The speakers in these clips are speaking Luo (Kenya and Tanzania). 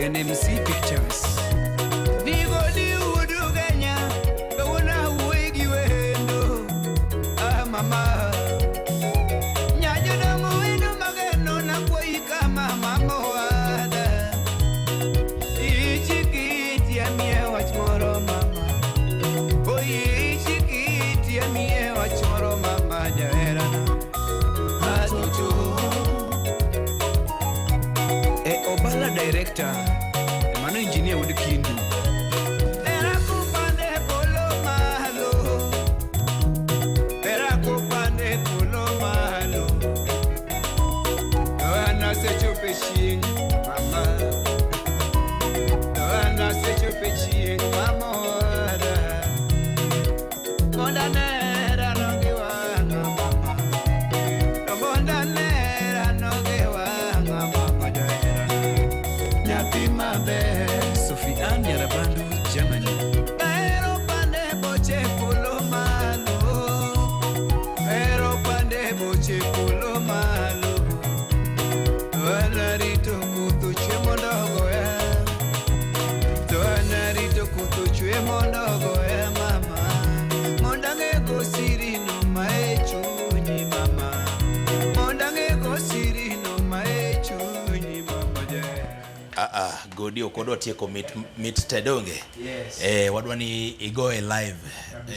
NMC Pictures. Digodi wuod Ugenya, kawuono awuoyi gi wendo. Ah mama. Nyajodongo wendo mageno nakwayi kama mama owada. Ichikiti amiye wach moro mama. Oyi ichikiti amiye wach moro mama jaherana. Atutu. E Obala director, mano engineer wuod Kindu. Era kupande polo malo. Era kupande polo malo. Ana sechope chieng' mama. Ana sechope chieng' mama oda. Monda nera no gi wang'a mama. To monda nera no gi wang'a mama jaherana. Nyathi maber. Sophie Ann Nyarabandu, Germany. Ahero pande boche polo malo. Ahero pande boche polo malo. To an arito koth ochwe mondo ogoya. To an arito koth ochwe mondo ogoya mama. Mondo ang'ego sirino ma e chunyi mama. Mondo ang'ego sirino ma e chunyi mama jahera. Ah, ah, Godi ok wadwa tieko mit, mit te donge? Yes. Eh, wadwa ni igoye live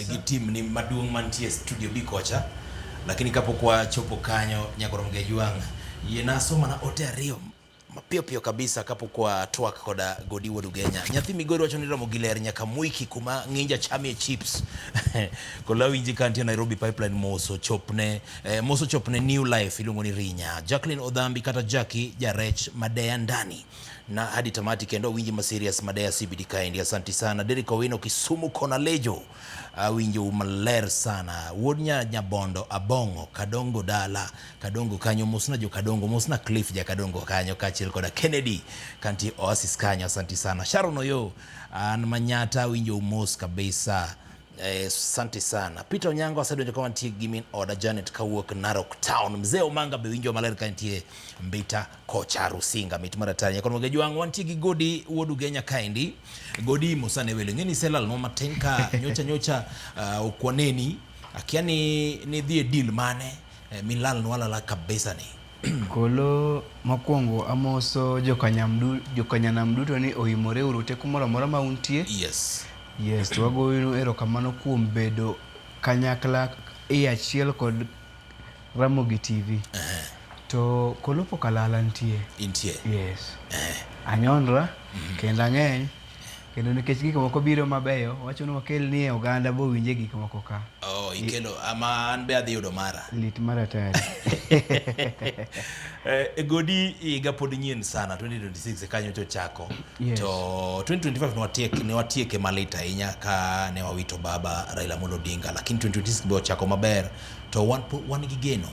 gi team ni maduong' mantie e studio B kocha. Lakini kapok wachopo kanyo Nyakorom Gejwang', yiena somana ote ariyo mapiyo piyo kabisa kapok watwak koda Godi Wuod Ugenya. Nyathi Migori wacho ni Ramogi ler nyaka Mwiki kuma ng'inja chamie chips. Kola winji ka nitie Nairobi Pipeline moso chopne moso chopne New Life iluongo ni Rinya. Jacqueline Odhambi kata Jackie Jarech Madeya ndani na hadi tamati kendo winji ma serious Madeya CBD kaendi. Asanti sana. Derrick Owino Kisumu kona Lejo. Awinjo maler sana. Wuod nya Nyabondo Abong'o Kadongo dala Kadongo kanyo mosna jo Kadongo mosna Cliff ja Kadongo kanyo kaachiel koda Kennedy kantie Oasis kanyo. Asanti sana. Sharon Oyo an Manyata winjo mos kabisa. Asante sana. Peter Onyango asedonjo ka wantie gi min oda Janet kawuok Narok Town. Mzee Omanga be winjo maler ka nitie Mbita kocha Rusinga mit mar atari. Nyakono Gejwang' wantie gi Godi wuod Ugenya kaendi. Godi mosane welo. Ing'e ni iselalnwa matin ka nyocha nyocha ok waneni. Akia ni nidhi e deal mane milalnwa lala kabisa ni. Kolo mokwongo amoso jokanyanam duto ni oimore uru te kumoro amora ma untie. Yes. Yes, to wagoyonu erokamano kuom bedo kanyakla e achiel kod Ramogi TV. To kolo pok alala nitie. Intie. Yes. Anyonra kendo ang'eny kendo nikech gik moko biro mabeyo wacho ni wakel nie oganda bowinje gik moko ka. Oh, ikelo ama an be adhi yudo mara. Lit mar atari. Godi higa pod nyien sana 2026 kanyo to chako. Yes. To 2025 ne watieke malit ahinya ka ne wawito baba Raila Amolo Odinga, lakini 2026 be ochako maber to wan gi geno.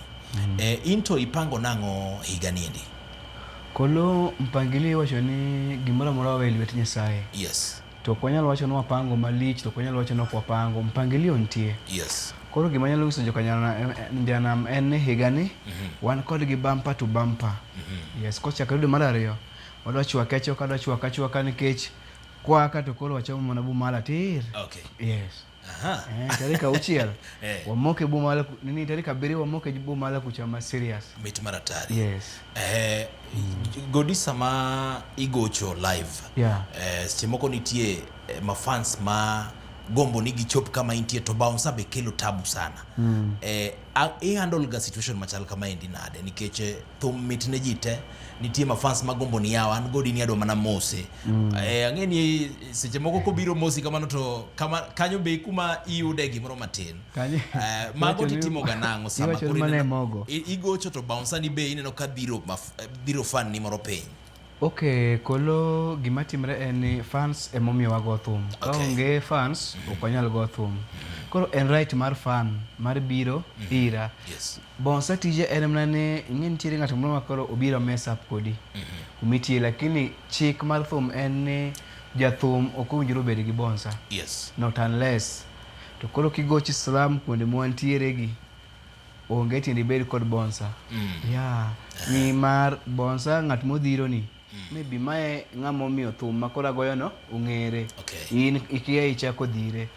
In to ipango nang'o higa niendi? Kolo mpangilio iwacho ni gimoro amora wawe e lwet Nyasaye. Yes. To ok wanyal wacho ni wapango malich to ok wanyal wacho ni ok wapango. Mpangilio nitie. Yes. Koro gima anyalo nyiso jokanyanam en ni higani wan kodgi bumper to bumper. Yes, kochakore dwe mar ariyo wadwa chwake achwaka wadwa chwake achwaka nikech kwaka to koro wachomo mana Bumala tir. Okay. Yes. Aha. Tarik auchiel wamoke Bumala nini tarik abiriyo wamoke Bumala kucha ma serious. Mit mar atari. Yes. Godi sama igocho live. Yeah. Seche moko nitie mafans ma gombo ni gichop kama intie to bouncer be kelo tabu sana. I handle ga situation machal kama endi nade nikech thum mit ne ji te nitie mafans magombo ni yawa an Godi ni adwa mana mose. Ang'e ni seche moko kobiro mosi kamano to kama kanyo be kuma iyude gimoro matin. Mago titimo ga nang'o sama koro ineno igocho to bouncer ni be ineno ka dhiro dhiro fan ni moro piny. Okay, kolo gima timre en ni fans emomiyo wago thum. Ka onge fans, ok wanyal go thum. Koro en right mar fan mar biro ira. Yes. Bouncer tije en mana ni ing'e nitiere ng'ato moro ma koro obiro mess up kodi. Kumitie lakini chik mar thum en ni jathum ok owinjore obed gi bouncer. Yes. Not unless. To koro kigochi slam kuonde mwantiere gi onge tiende ibed kod bouncer. Yeah. Ni mar bouncer ng'at modhiro ni. Maybe mae ng'ama omiyo thum ma koro agoyono ong'ere. Okay. In ikia ichako dhire.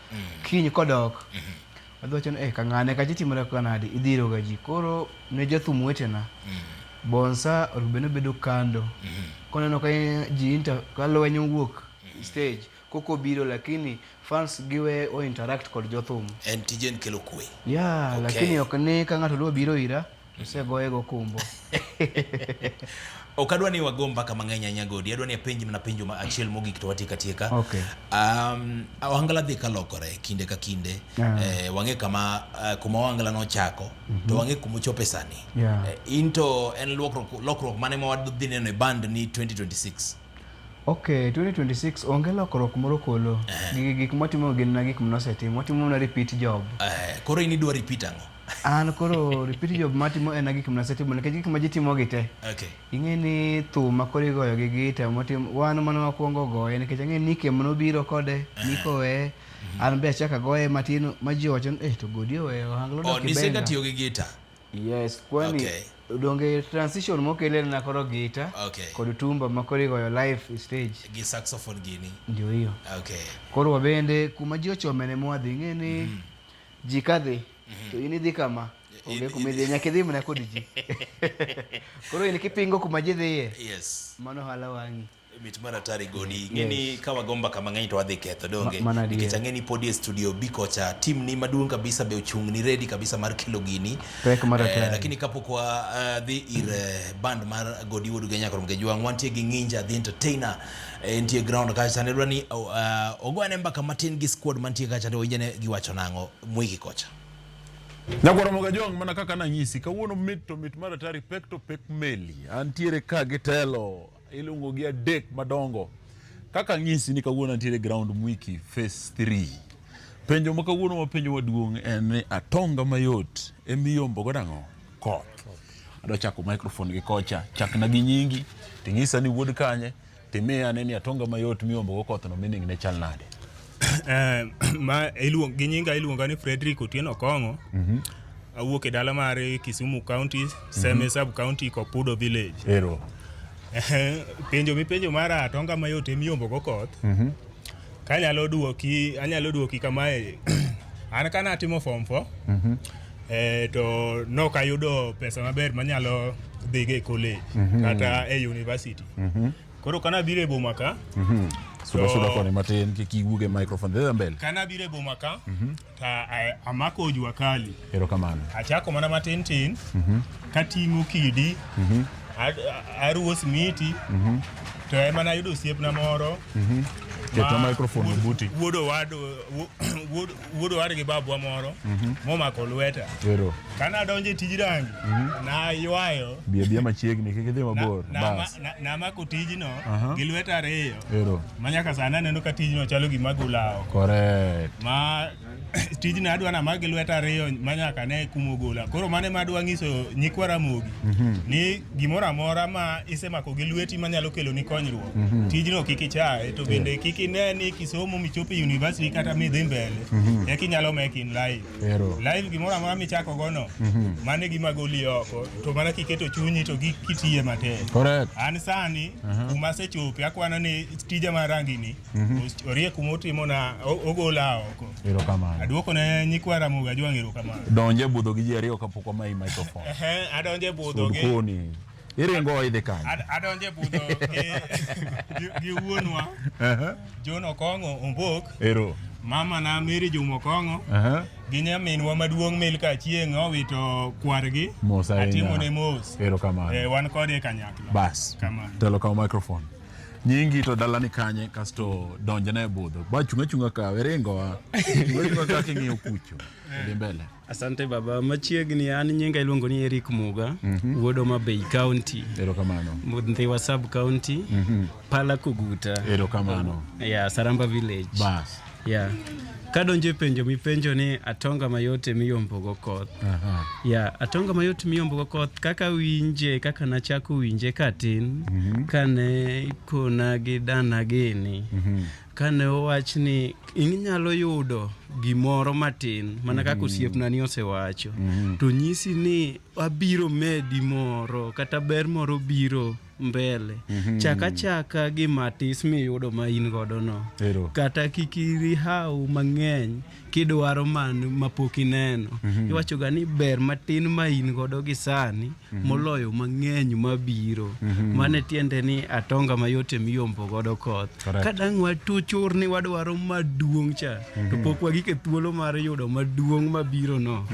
Kiny kodok, wadhi wacho ni eh, kang'ane kacha itimore kaka nade, idhiro ga ji. Koro ne jothum wetena, Bonsa onego bed ni obedo kando. Koneno ka ji inter, ka lweny owuok stage, koko biro lakini fans giwe o interact kod jothum. En tije en kelo kwe. Yeah, Okay. lakini ok ni ka ng'ato dwa biro ira, osegoye go kumbo. Ok adwa ni wago mbaka mang'eny ahinya Godi, adwa ni apenji mana penjo ma achiel mogik to watiek atieka. Okay. Ohangla dhi kalokore kinde ka kinde. Ah. Wang'e kama kuma Ohangla nochako to wang'e kuma ochope sani. Yeah. In to en lokruok mane ma wadhi neno e band ni 2026? Okay, 2026 onge lokruok moro kolo. Gigi gik mwatimo gin na gik manosetim. Watimo mana repeat job. Koro in idwa repeat ang'o? An koro repeat job matimo en gik mnasetimo nikech gik ma ji timo gi te. Okay. Ing'e ni thum ma koro igoyo gi gita motim wan mane wakwongo goye nikech ang'e ni Nick ema nobiro kode, Nick oweye. An be achako agoye matin ma ji owacho ni eh to Godi oweyo ohangla Oh, odok e nisega benga. tiyo gi gita. Yes, kwani Okay. donge transition mokele na koro gita Okay. kod tumba ma koro igoyo live e stage Gi saxophone gini. ndio hiyo. Okay. Koro wabende kuma ji ochome ne mwadhi ing'e ni ji kadhi to in idhi kama onge kuma idhiye nyaka idhi mana kod ji. Koro in kipingo kuma ji dhiye Yes. mano ohala wang'i. Mit mar atari Godi. Ing'e ni ka wago mbaka mang'eny to wadhi ketho donge. Mano adier. Nikech ang'e ni podi e studio B kocha team ni maduong' kabisa be ochung' ni ready kabisa mar kelo gini. Pek mar atari. Lakini kapok wa dhi ir band mar Godi Wuod Ugenya Koro Mgejwang' wantie gi Nginja the entertainer entie ground kacha ne dwa ni ogwane mbaka matin gi squad mantie kacha to winjane giwacho nang'o Mwiki kocha. Nyakwar Mogajwang' mana kaka nanyisi kawuono mit to mit mar atari pek to pek meli antiere ka gi telo iluongo gi adek madongo kaka anyisi ni kawuono antiere ground Mwiki phase 3 penjo ma kawuono mapenjo maduong' en ni atonga mayot emiyombo godo ang'o koth adwa chako microphone gi kocha chakna gi nyingi ting'isa ni wuod kanye timiya ane ni atonga mayot miyombo go koth no meaning ne chal nade Ma iluong gi nyinga iluonga ni Frederick Otieno Kong'o. Awuok e dala mar Kisumu County, Seme sub county Kopudo village. Ero. Penjo mipenjo mar atonga mayot emiyombo go koth. Kanyalo duoki, anyalo duoki kamae. An kana atimo form 4. To nok ayudo pesa maber manyalo dhigo e college kata e university. Koro kana biro e boma ka, Suda suda koni matin kik iwuog e microphone dhi mbele. Kana biro e boma ka, ta amako jua kali. Erokamano. Achako mana matin tin, kating'o kidi, aruwo simiti, to ema nayudo osiepna moro. Ketna microphone obuti. Wuod owad gi babwa moro, momako lweta. Ero. Kana adonjo e tij rangi, naywayo. Bi abiya machiegni kik idhi mabor. Bas. Namako tijno gi lweta ariyo. Ero. Ma nyaka sani aneno ka tijno chalo gima gola oko. Correct. Ma tijno adwa namak gi lweta ariyo ma nyaka ne kuma ogola. Koro mano ema adwa nyiso nyikwa Ramogi ni gimoro amora ma isemako gi lweti manyalo keloni konyruok, tijno kik ichaye, to bende kik ine ni kisomo michopo e university kata midhi mbele eka inyalo make in life. Ero. Life gimoro amora michako gono, mano e gima goli oko, to mana kiketo chunyi to gi kitiye matek. Correct. An sani kuma asechope akwano ni tija mar rangi ni orie kuma otimo na ogola oko. Erokamano. Aduoko ne nyikwa Ramogi Ajwang' erokamano. Donje budho gi ji ariyo kapok wamayi microphone. Ehe, adonje budho Sud gi koni. Iringo idhi kanye? Adonje budho gi wuonwa John Okong'o Ombok. Ero. Mama na Mary Juma Okong'o. Gi nyaminwa maduong' Milka Achieng' owito kwargi. Mos ahinya. Atimone mos. Erokamano. Wan kode e kanyakla. Bas. Kamano. Telo kaw microphone. Nyingi to dalani kanye kasto donjne e budho. Ba chunga chunga ka ringo wa. Chunga chunga ka king'iyo kucho. Dhi mbele. Asante baba, machiegni an nyinga iluongo ni Eric Muga, wuod Homa Bay County. Erokamano. Ndhiwa sub county, Pala Koguta. Erokamano. Yeah, Saramba village. Bas. Yeah. Kadonjo e penjo mipenjo ni atonga mayot emiyombo go koth. Yeah, atonga mayot miyombo go koth kaka winje kaka nachako winje katin kane ikona gi dana gini. Kane owach ni inyalo yudo gimoro matin mana kaka osiepna ni osewacho to nyisi ni abiro medi moro kata ber moro biro mbele chaka chaka gi matis miyudo ma in godo no Ero. kata kik irihaw mang'eny kidwaro man mapok ineno iwacho ga ni ber matin ma in godo gi sani moloyo mang'eny mabiro mane tiende ni atonga mayot emiyombo godo koth Correct. ka dang' watuchur ni wadwaro maduong' cha to pok wagik e thuolo mar yudo maduong' mabiro no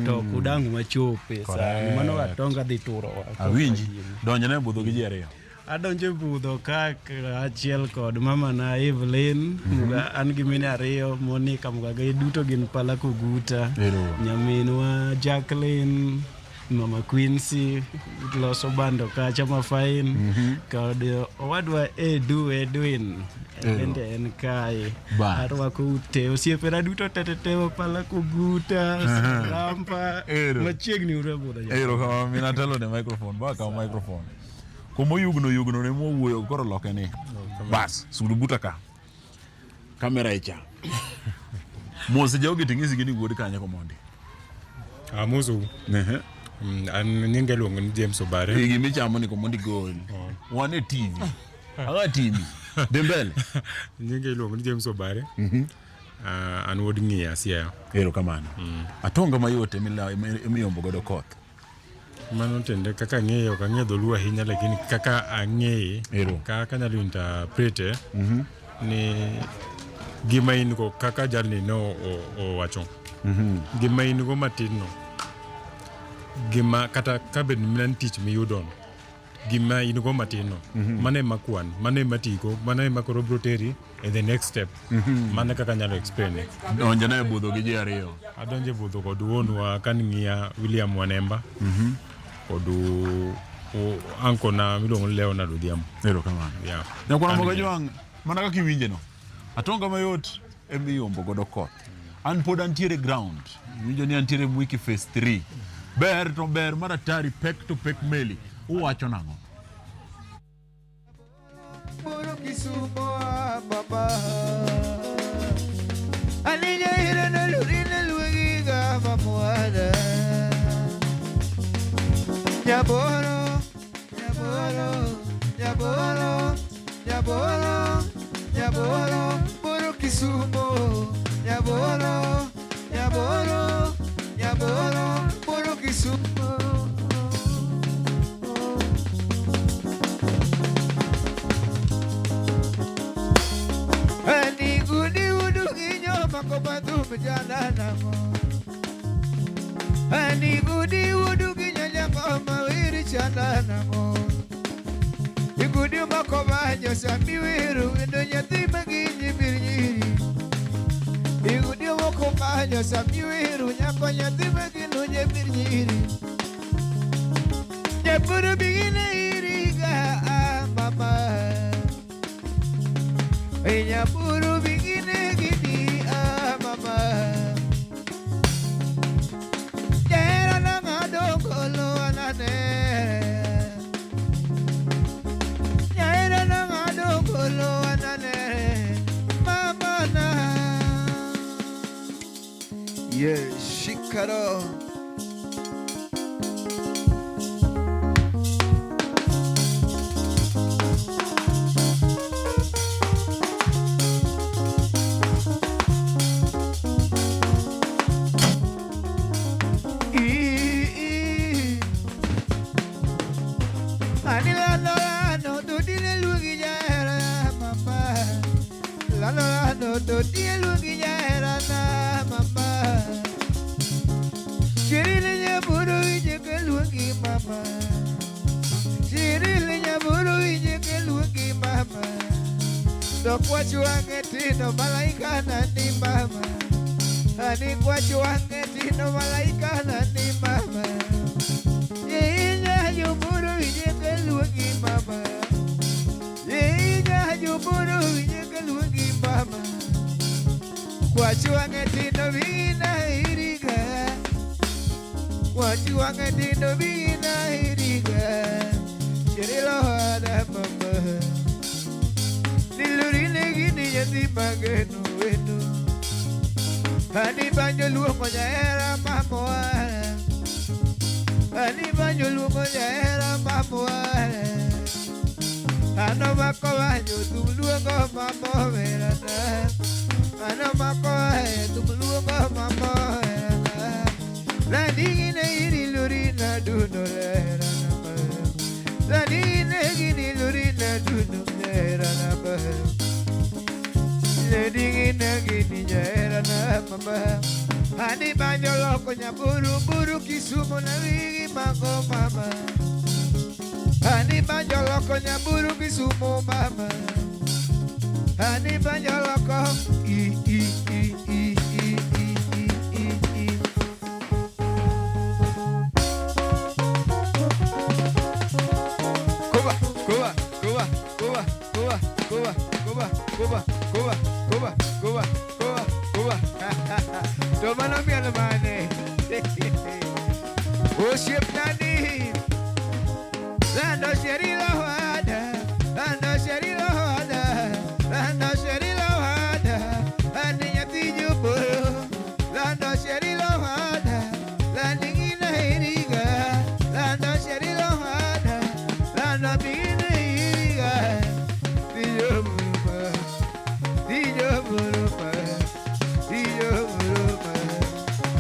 to ok udang' wachope sani mano atonga dhi turowa Awinji. Donjone e budho gi ji ariyo. Adonjo e budho ka achiel kod mama na Evelyn, Muga, an gi mine ariyo, Monica Muga gi duto gin pala Koguta. Ero. Nyaminwa Jacqueline, Mama Quincy loso bando kacha ma fine kod owadwa Edu Edwin bende en kae. Bas. Arwako ute osiepena duto tetete ma pala Koguta, Rampa, Ero. machiegni uru e budho. Ero kama mina telo ne microphone, ba kaw microphone. Kuma oyugno yugno ne mwawuoyo koro loke ni. Bas, sud buta ka. Kamera icha. Mos jogi ting'isi gi ni wuod kanye komondi. Amosu. Ehe. An nyinga iluongo ni James Obare. Gima ichamo ni komondi gol. Wan e TV. Ang'o TV? Dhi mbele. Nyinga iluongo ni James Obare. Ah, an wuod Ng'iya Siaya. Ero kamano. Atonga mayot emiyombo godo koth. Mano tiende kaka ang'eyo ok ang'eyo dholuo ahinya lakini kaka ang'eye Ero. kaka anyalo interprete ni gima in go kaka jalni ne owacho gima in go matin no gima kata kabed mana ni tich miyudo no gima in go matin no mano ema kwan mano ema tigo mano ema koro biro teri e the next step mano e kaka anyalo explain e Donjone e budho gi ji ariyo. Adonjo e budho kod wuonwa kaning'iya William Wanemba kod uncle na miluongo ni Leonard Odhiambo. Erokamano. Yeah. Nyakwar Ramogi Ajwang', mana kaka iwinje no, atonga mayot ema iyombo godo koth. An pod antiere ground, iwinjo ni antiere Mwiki phase 3. Ber to ber mar atari, pek to pek meli. Uwacho nang'o? Buru Kisumo baba Alija ire na lurine lugiga mamuada Nyaboro, nyaboro, nyaboro, nyaboro, nyaboro, Buru Kisumo, nyaboro, nyaboro, nyaboro, Buru Kisumo. Ani gudi udu ginyo mako bathum jana namo. Ani gudi udu ginyo nyako mawiri chana namo. Igudi mako banyo sami wiru wendo nyathi maginyi birnyiri. Igudi mako banyo sami wiru nyako nyathi maginu nyebirnyiri. Nyapuru bigine iriga mama. Nyapuru bigine gidi mama. Jera na ngadongolo anane. Jera na ngadongolo anane. Mama na. Yeah, shikaro. nyathi mageno wendo. Ani banjo luongo jahera mamoa. Ani banjo luongo jahera mamoa. Ano mako banjo thum luongo mamowerana. Ano mako thum luongo mamowerana. Landigine iri lurina duno lerana. Landigine gini lurina duno lerana. Ledigine gini jaherana mama. Ani banjo loko nyaburu buru Kisumu na wigi mango mama. Ani banjo loko nyaburu Kisumu mama. Ani banjo loko i i i i i i i i i. Koba koba koba koba koba koba koba koba koba koba koba koba koba. To mano miel mane. Osiepnani. Lando sherilo hada, lando sherilo hada, lando sherilo hada, ani nyathi jopolo. Lando sherilo hada, landi gina hiriga, lando sherilo hada, lando bigina hiriga. Diyo burupa, diyo burupa, diyo burupa,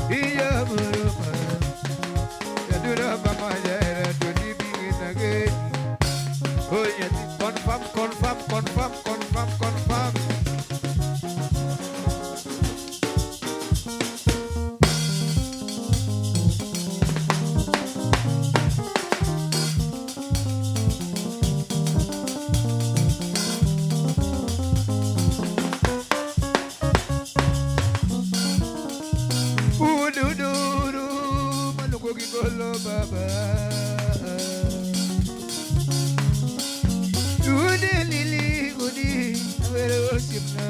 diyo burupa. Yadura mama jahera doni bigina geni. Oh nyathi, confirm, confirm, confirm, confirm, confirm. Ududuru maluko gigolo baba. Ude lili gudi awero osiepna.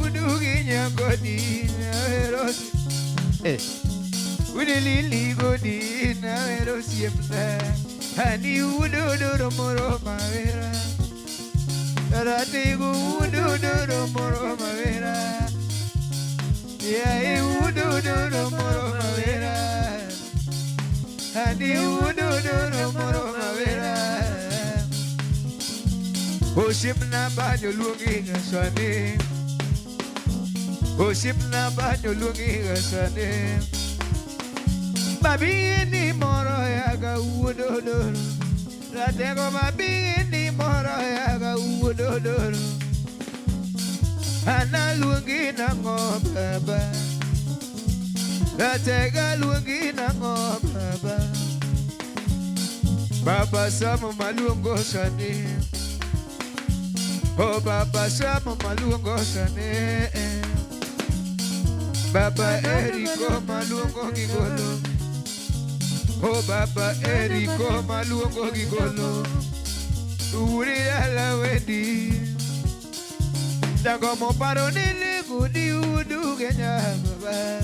Udu gi nyagodi awero eh. Ude lili gudi awero osiepna. Ani ududuru moro mawera. Ratigo ududuru moro mawera. Yeah, ududuru moro mawera. Ani ududuru moro mawera. Osiepna banjo luongi ga sani. Osiepna banjo luongi ga sani. Mabini moro yaga ududuru. Ratego mabini moro yaga ududuru. Ana luongi nang'o baba. Ratega luongi nang'o baba. Baba Samo maluongo sani. Oh Baba Samo maluongo sani. Baba Eriko maluongo gigolo. Oh Baba Eriko maluongo gigolo. Uri dala wedi. Jango moparo nili gudi udu genya baba.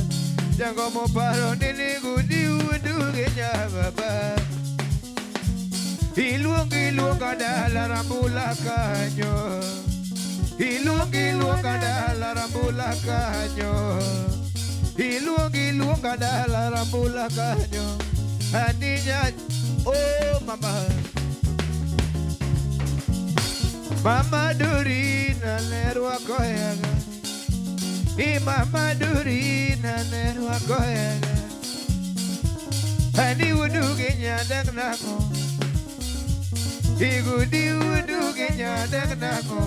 Jango moparo nili gudi udu genya baba. Iluongi iluonga dala rambula kanyo. Iluongi iluonga dala rambula kanyo. Iluongi iluonga dala rambula kanyo. Aninya oh mama. Mama Dorina nerwako yaga. I Mama Dorina nerwako yaga. Ani uduge nyadak nako. Igudi uduge nyadak nako.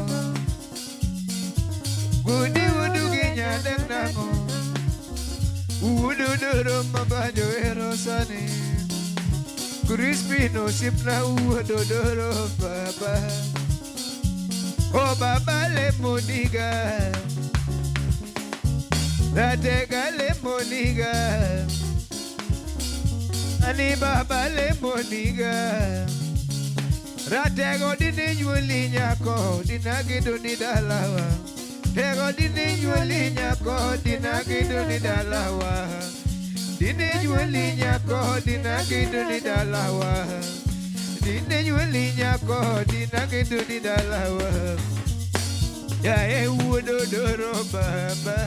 Gudi uduge nyadak nako. Ududuru mabanjo erosani. Crispino sipna udodoro baba. Oh baba le moniga. Ratega le moniga. Ani baba le moniga. Ratego dine nyuoli nyako dinagido ni dalawa. Tego dine nyuoli nyako dinagido ni dalawa. Dine nyuoli nyako dinagido ni dalawa. Dine nyuoli nyako dinagido ni dalawa. Yaye wuod Odoro baba.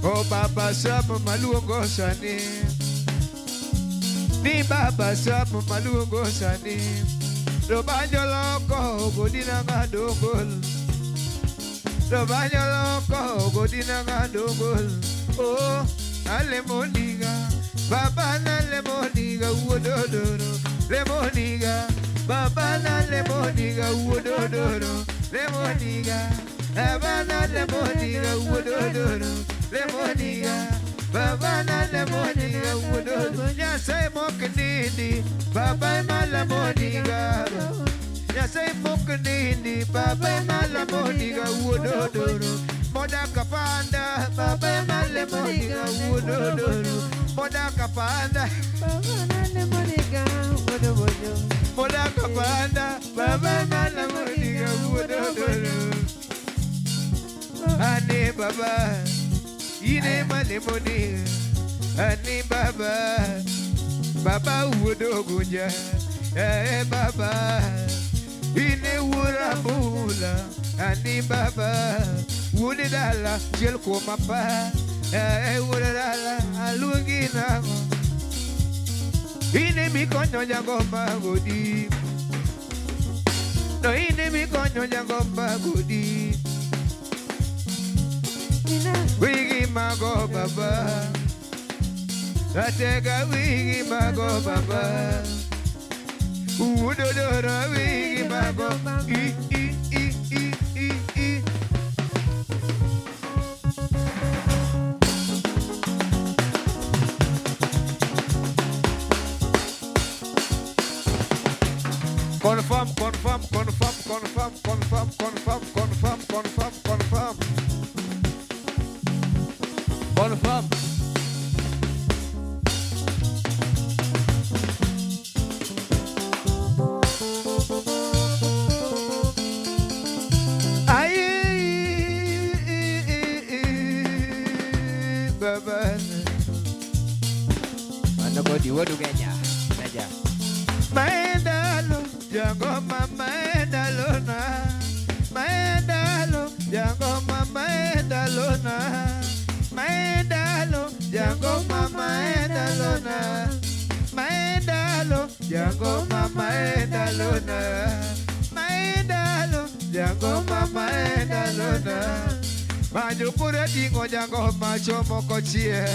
O baba Sam maluongo sani. Ni baba Sam maluongo sani. Robanjo loko godina ng'ado gol. Robanjo loko godina ng'ado gol. Oh, alemoniga. Baba na lemoniga wuod Odoro. Lemoniga. Baba na lemoniga wuod Odoro. Lemoniga. Baba na lemoniga wuod Odoro. Lemoniga. Baba na lemoniga wuod Odoro. Nyasaye mok nindi. Baba ema lemoniga. Nyasaye mok nindi. Baba ema lemoniga wuod Odoro. Modaka panda. Baba ema lemoniga wuod Odoro. Modaka panda. Modaka panda. Baba ema lemoniga wuod Odoro. Ane baba. Ine malemoni. Ane baba. Baba wuod Ogunja. Eh baba. Ine wuora mula. Ani baba. Wuod dala chiel kuom apar. Eh wuod dala aluongi nang'o. Ine mikonyo jagomba godi. No ine mikonyo jagomba godi. Wigi mago baba. Atega wigi mago baba. Wuod Odoro wigi mago. I i i i i i. Confirm, confirm, confirm, confirm, confirm, confirm, confirm, confirm, confirm. Confirm. Aye, baba. Mano kodi wuod Ugenya. Naja. Maendalo, jangoma maendalo na. Maendalo, jangoma maendalo na. Maendalo, jangoma maendalo na. Maendalo, jangoma maendalo na. Maendalo, jangoma maendalo na. Banjo kura dingo jangoma chomo kochie.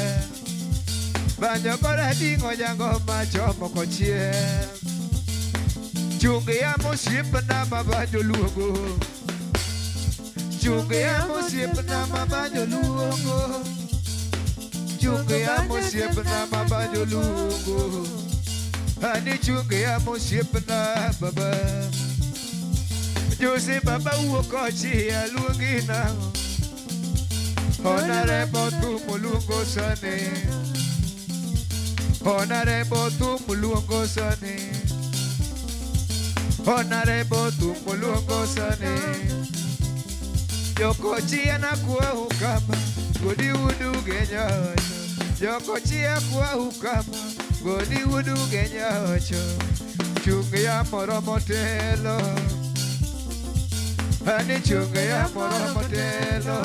Banjo kura dingo jangoma chomo kochie. Chunge ya mosiepna ma banjo luongo. Chunge ya mosiepna ma banjo luongo. Chunge ya mosiepna ma banjo luongo. Ani chunge ya mosiepna baba. Jose baba wuok kochi aluongi nang'o. Honorable thum luongo sani. Honorable thum luongo sani. Honorable thum luongo sani. Jokochi anakuwa kama godi wuod Ugenya ocho. Jokochi akwahu kama godi wuod Ugenya ocho. Chung yamo romo telo. Ani chung yamo romo telo.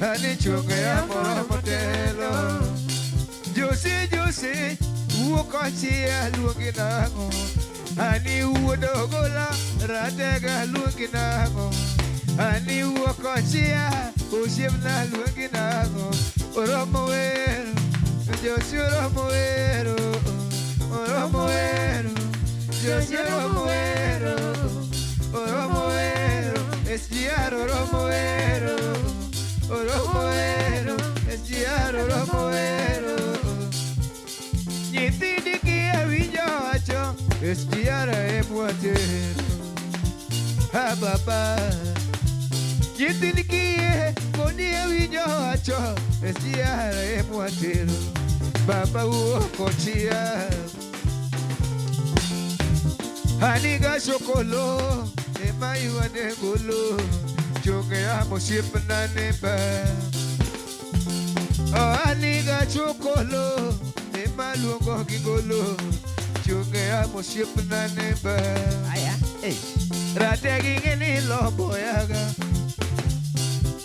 Ani chung yamo romo telo. Jose Jose wuok kochi aluongi nang'o. Ani wuod Ogola ratega aluongi nang'o. Ani wuok kochi osiepna aluongi nang'o. Oromo wero, Jose oromo wero. Oromo wero, Jose oromo wero. Oromo wero, SGR oromo wero. Oromo wero, SGR oromo wero. Nyithindi kia winjo wacho SGR emwatero. Ha baba. Nyithindi kie koni winjo wacho SGR emwatero. Baba wuok kochia. Aniga shokolo ema yuane golo. Chunge ya mosiepna ne ba. Oh aniga chokolo ema luongo gi golo. Chunge ya mosiepna ne ba. Aya. Eh. Rategi ng'eni ni lombo yaga.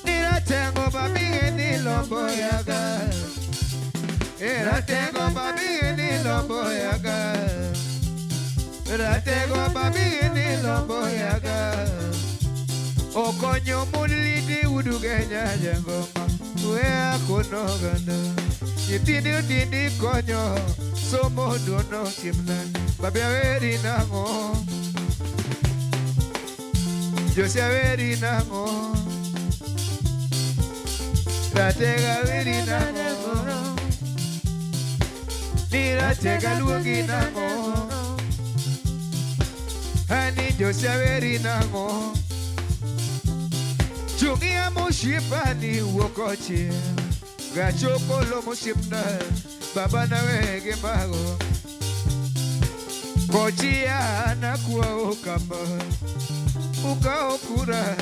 Niratengo babi ni lombo yaga. Ratego babi ni lombo yaga. Ratego babi ni lombo yaga. Okonyo mulidi udugenya jangoma. Wea konoganda. Nyitindi utindi konyo. Somo duono timna. Babi aweri nango. Jose aweri nango. Ratega aweri nango. Niratega luogi nango. Ani Jose aweri nango. Chungia moshipani wokochi. Gachokolo moshipna. Baba na wege mago. Kochia nakuwa okamba. Ukaokura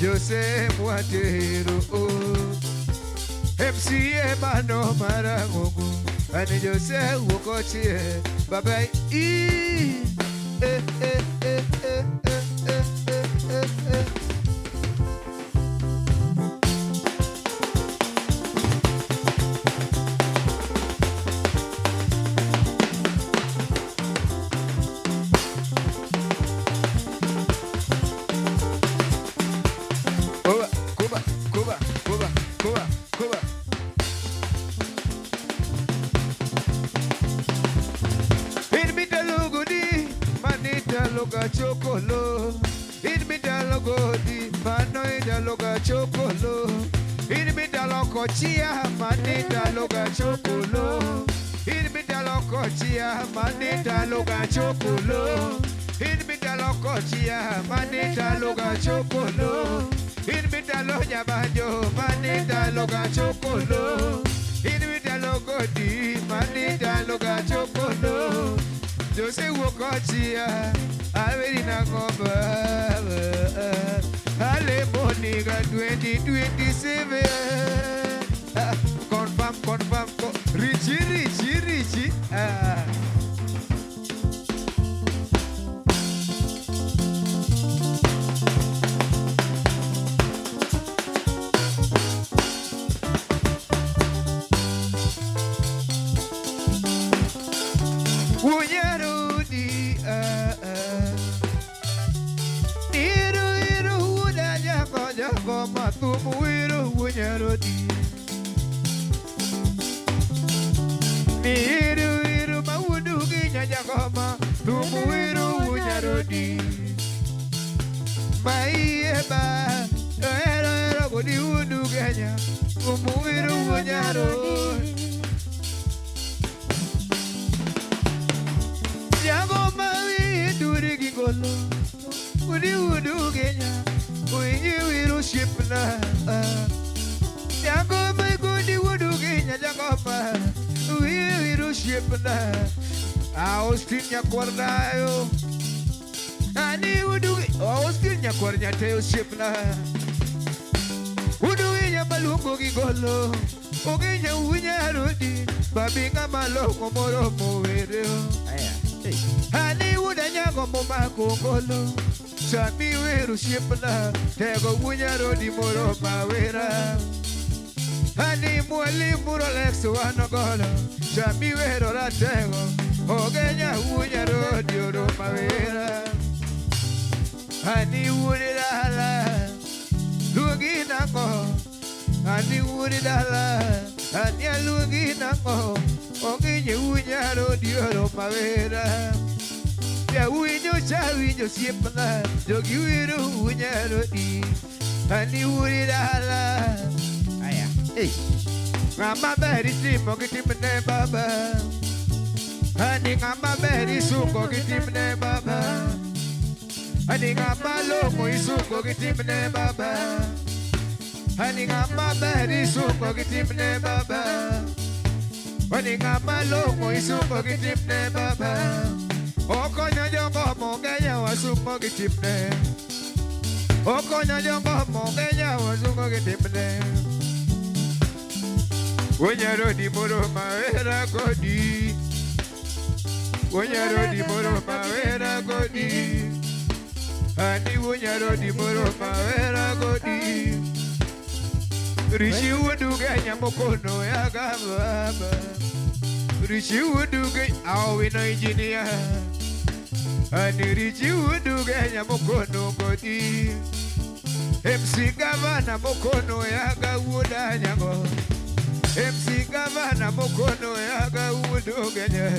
Jose Mwatero. MCA mano marangongo. Ani Jose wokochi. Baba i eh eh eh eh eh eh eh eh. Kuba, kuba, kuba, kuba, kuba. In manita loga chokolo. In mitalugudi, manoida loga chokolo. In mitalokochia, manita loga chokolo. In mitalokochia, manita loga chokolo. In mitalokochia, manita loga chokolo. In mitalo nyabanjo, manita loga chokolo. In mitalogodi, manita loga chokolo. Jose wokochia, aweri nango baba. Ale moniga 2027. Confirm, confirm, Richie, Richie, Richie. Unyarudi Iru iru una jago jago matumu iru unyarudi Iru iru maudu ginya jago matumu iru unyarudi Maieba ero ero godi udu genya tumu iru unyarudi Jago mawi duri gigolo, udi udu genya, uinyi wiru shipna. Jago mawi gudi udu genya jago ma, uinyi wiru shipna. Austin nyakornayo, ani udu Austin nyakornya teo shipna. Udu inya malungo gigolo, ogenya uinya rudi, babinga malongo moro mowereo. Ani wuda nyango mumako ngolo. Sami weru shipna. Tego wunyaro di moro mawera. Ani mwalimu Rolex wanogolo. Sami wero ratego. Ogenya wunyaro di oro mawera. Ani wudi dala. Lugi nango. Ani wudi dala. Ani alugi nango. Oginye wunyaro di oro mawera. Ya winyo cha winyo siepna. Jogi wiru wunyaro di. Ani wudi dala. Aya. Hey. Ngama beri timo gitimne baba. Ani ngama beri sungo gitimne baba. Ani ngama longo isungo gitimne baba. Ani ngama beri sungo gitimne baba. Ani ngama longo isungo gitimne baba. Okonyo jongo mongenya wasungo gitimne. Okonyo jongo mongenya wasungo gitimne. Wunyaro di moro mawera kodi. Wunyaro di moro mawera kodi. Ani wuonyarodi moro mawera godi. Rishi wuoduge nyamokono yaga baba. Rishi wuoduge awino engineer. Ani rishi wuoduge nyamokono godi. MC Gavana mokono yaga wuoda nyango. MC Gavana mokono yaga wuoduge nye.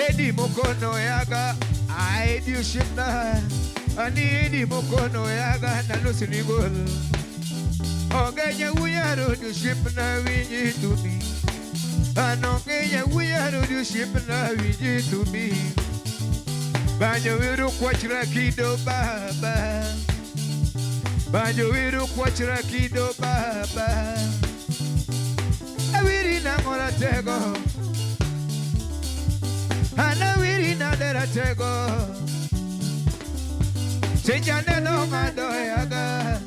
Edi mokono yaga aedi ushipna. Ani edi mokono yaga nalusinigol. Ogenya wuyaro du shipna winyi tumi. Anogenya wuyaro du shipna winyi tumi. Banjo wiru kwachra kido baba. Banjo wiru kwachra kido baba. Awiri na moratego. Anawiri na deratego. Sinjane no madoyaga.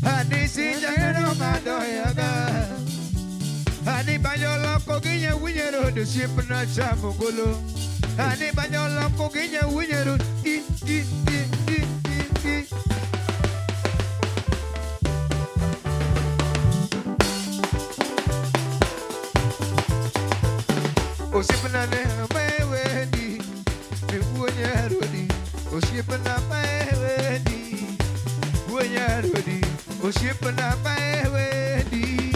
Ani sinjane no madoyaga. Ani banyo loko ginya winyero du shipna chamugolo. Ani banyo loko ginya winyero i i i i i i. Osipna ne meweni, ni wuonyarodi. Osipna meweni, wuonyarodi. Osipna meweni,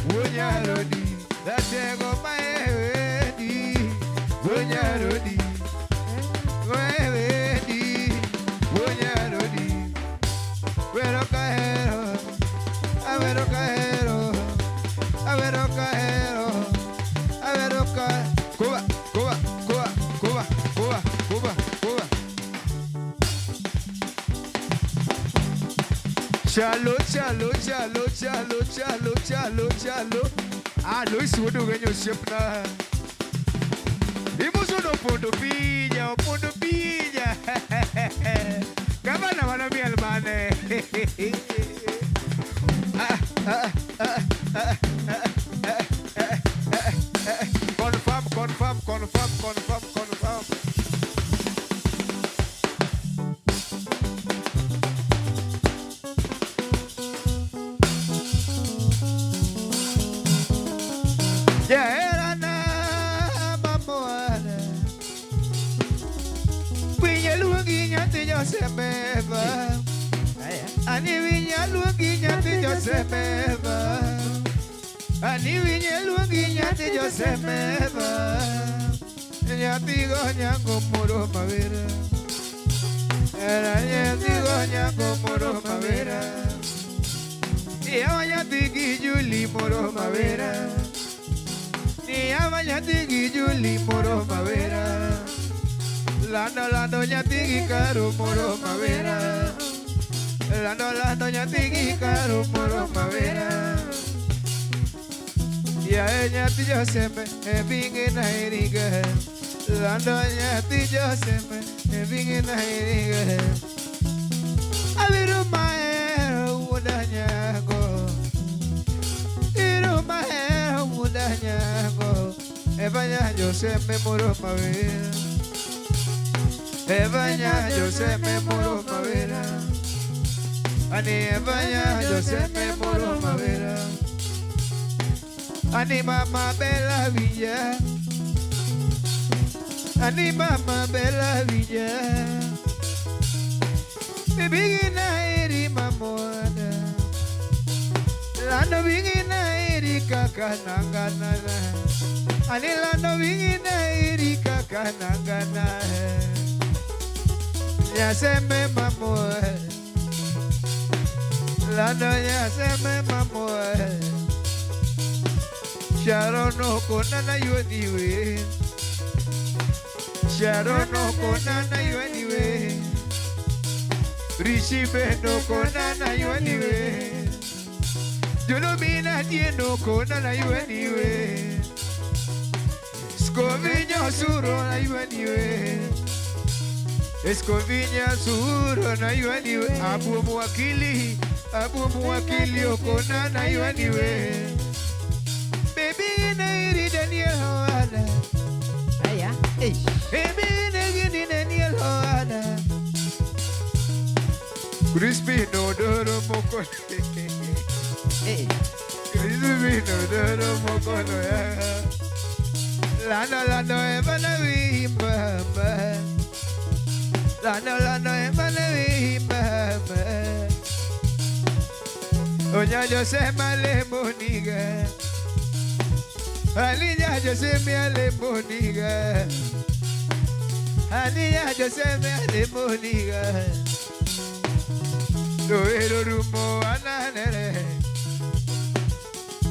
wuonyarodi. Datego meweni, wuonyarodi. Meweni, wuonyarodi. Wero kahero, awero kahero, awero kahero, awero kahero. Koba, koba, koba, koba, koba, koba, koba. Chalo, chalo, chalo, chalo, chalo, chalo, chalo. Ah, Luis wuodu genyo osiepna. Imuso no pondo pinya, opondo pinya. Gavana mano miel mane. Ah, ah, ah, ah, ah, ah, ah, ah. Confirm, confirm, confirm, confirm, confirm. Jaherana mamoana. Winye luongi nyathi Josemeva. Ani winye luongi nyathi Josemeva. Ani winye luongi nyathi Josemeva. Nyathi go nyango moro mawera. Era nyathi go nyango moro mawera. Yawa nyathi gi Juli moro mawera. Yawa nyathi gi Juli moro mawera. Lando lando nyathi gi Karo moro mawera. Lando lando nyathi gi Karo moro mawera. Ya nyathi Josembe e binge na eriga. Lando nyathi Josembe e binge na eriga. Abiru mahero wuoda nyago. Iru mahero wuoda nyago. Eva nya Josembe moro mawera. Eva nya Josembe moro mawera. Ani Eva nya Josembe moro mawera. Ani mama Bella Villa. Ani mama Bella Villa. Bibigi na eri mamoda. Lando bigi na eri kakanangana. Ani lando bigi na eri kakanangana. Nyasembe mamoda. Lando nyasembe mamoda. Sharono konana yuaniwe. Sharono konana yuaniwe. Rishi beno konana yuaniwe. Julumina tieno konana yuaniwe. Scoviño suro na yuaniwe. Escoviña suro na yuaniwe. Abu muwakili, abu muwakili okonana yuaniwe. Baby nairi Daniel Hoana. Aya. Baby nairi Daniel Hoana. Crispin Odoro Mokono. Hey. Crispin Odoro Mokono ya. Lando lando ebana wi mama. Lando lando ebana wi mama. Onya Jose male moniga. Alinya Jose male moniga. Alinya Jose male moniga. Doero rumo ananere.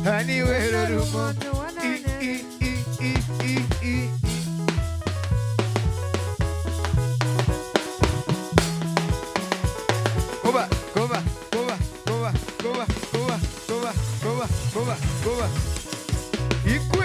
Ani wero rumo. I i i i i i. Koba, koba, koba, koba, koba, koba, koba, koba, koba, koba. Ikwe.